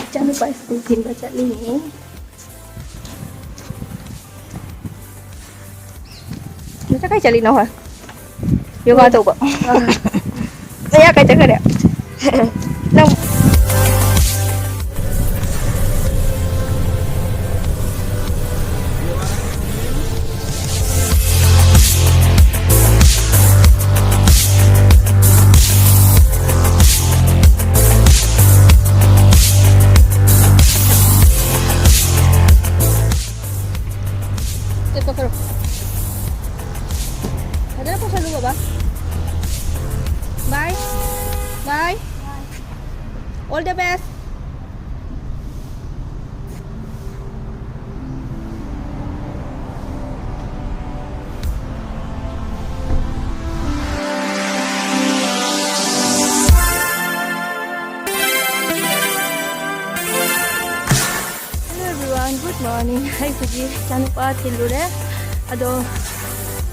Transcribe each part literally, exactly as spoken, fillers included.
ꯏꯆꯥꯅꯨꯄꯥ school ꯊꯤꯟꯕ ꯆꯠꯂꯤꯅꯦ꯫ ꯅꯆꯥ ꯀꯥꯏ ꯆꯠꯂꯤꯅꯣ ꯍꯣꯏ? ꯌꯣꯒꯥ ꯇꯧꯕ꯫ ꯑꯥ꯫ ꯅꯌꯥ ꯀꯥꯏ ꯆꯠꯈ꯭ꯔꯦ? ꯅꯪ ꯆꯠꯄ ꯈꯔ ꯐꯖꯅ ꯄꯨꯁꯜꯂꯨ ꯕꯕꯥ꯫ Bye. Bye. All the best. Hello everyone, good morning. ꯑꯩ ꯍꯧꯖꯤꯛ ꯏꯆꯥꯅꯨꯄꯥ ꯊꯤꯜꯂꯨꯔꯦ꯫ ꯑꯗꯣ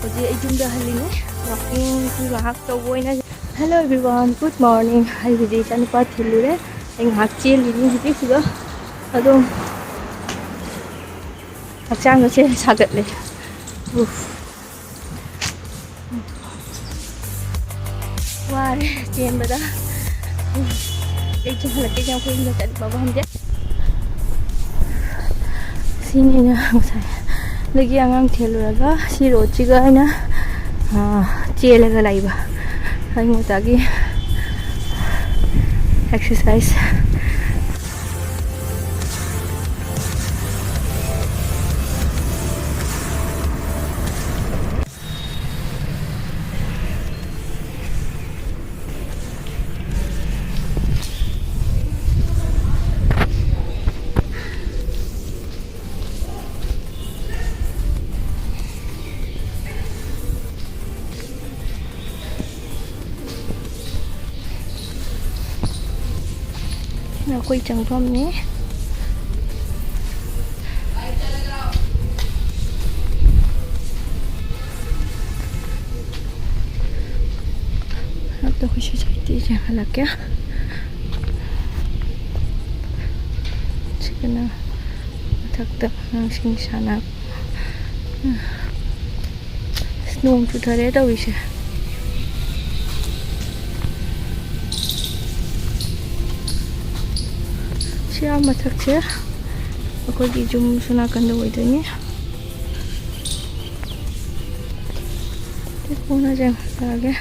ꯍꯧꯖꯤꯛ ꯑꯩ ꯌꯨꯝꯗ ꯍꯜꯂꯤꯅꯤ꯫ Walking ꯉꯥꯏꯍꯥꯛ ꯇꯧꯕ ꯑꯣꯏꯅ꯫ Hello everyone, good morning. ꯑꯩ ꯍꯧꯖꯤꯛ ꯏꯆꯥꯅꯨꯄꯥ ꯊꯤꯜꯂꯨꯔꯦ꯫ ꯑꯩ ꯉꯥꯏꯍꯥꯛ ꯆꯦꯜꯂꯤꯅꯤ ꯍꯧꯖꯤꯛꯁꯤꯗ꯫ ꯑꯗꯣ ꯍꯛꯆꯥꯡꯒꯁꯦ ꯁꯥꯒꯠꯂꯦ꯫ ꯎꯐ꯫ ꯋꯥꯔꯦ ꯆꯦꯟꯕꯗ꯫ ꯑꯩ ꯆꯦꯟꯈꯠꯂꯛꯀꯦ, ꯑꯩꯈꯣꯏ ꯌꯨꯝꯗ ꯆꯠꯂꯤꯕ ꯃꯐꯝꯁꯦ꯫ ꯁꯤꯅꯤ ꯑꯩꯅ ꯉꯁꯥꯏꯗꯒꯤ ꯑꯉꯥꯡ ꯊꯦꯜꯂꯨꯔꯒ ꯁꯤ ꯔꯣꯗꯁꯤꯒ ꯑꯩꯅ, ꯑꯥ, ꯆꯦꯜꯂꯒ ꯂꯩꯕ꯫ ꯑꯌꯨꯛ ꯉꯟꯇꯥꯒꯤ exercise꯫ ꯑꯩꯈꯣꯏ ꯆꯪꯐꯝꯅꯤ꯫ ꯑꯗꯣ ꯑꯩꯈꯣꯏ ꯁꯤ ꯁꯥꯏꯠꯇꯤ ꯆꯪꯍꯜꯂꯛꯀꯦ꯫ ꯃꯊꯛꯇ ꯑꯉꯥꯡꯁꯤꯡ ꯁꯥꯟꯅ꯫ ꯑꯁ, ꯅꯣꯡ ꯆꯨꯊꯔꯦ ꯇꯧꯔꯤꯁꯦ꯫ ꯁꯤ ꯑꯥ ꯃꯊꯛꯁꯦ ꯑꯩꯈꯣꯏꯒꯤ ꯌꯨꯝ ꯁꯣꯝ ꯅꯥꯀꯟꯗ ꯑꯣꯏꯗꯣꯏꯅꯤ꯫ ꯁꯤ ꯈꯣꯡꯅꯁꯦ ꯂꯥꯛꯑꯒꯦ꯫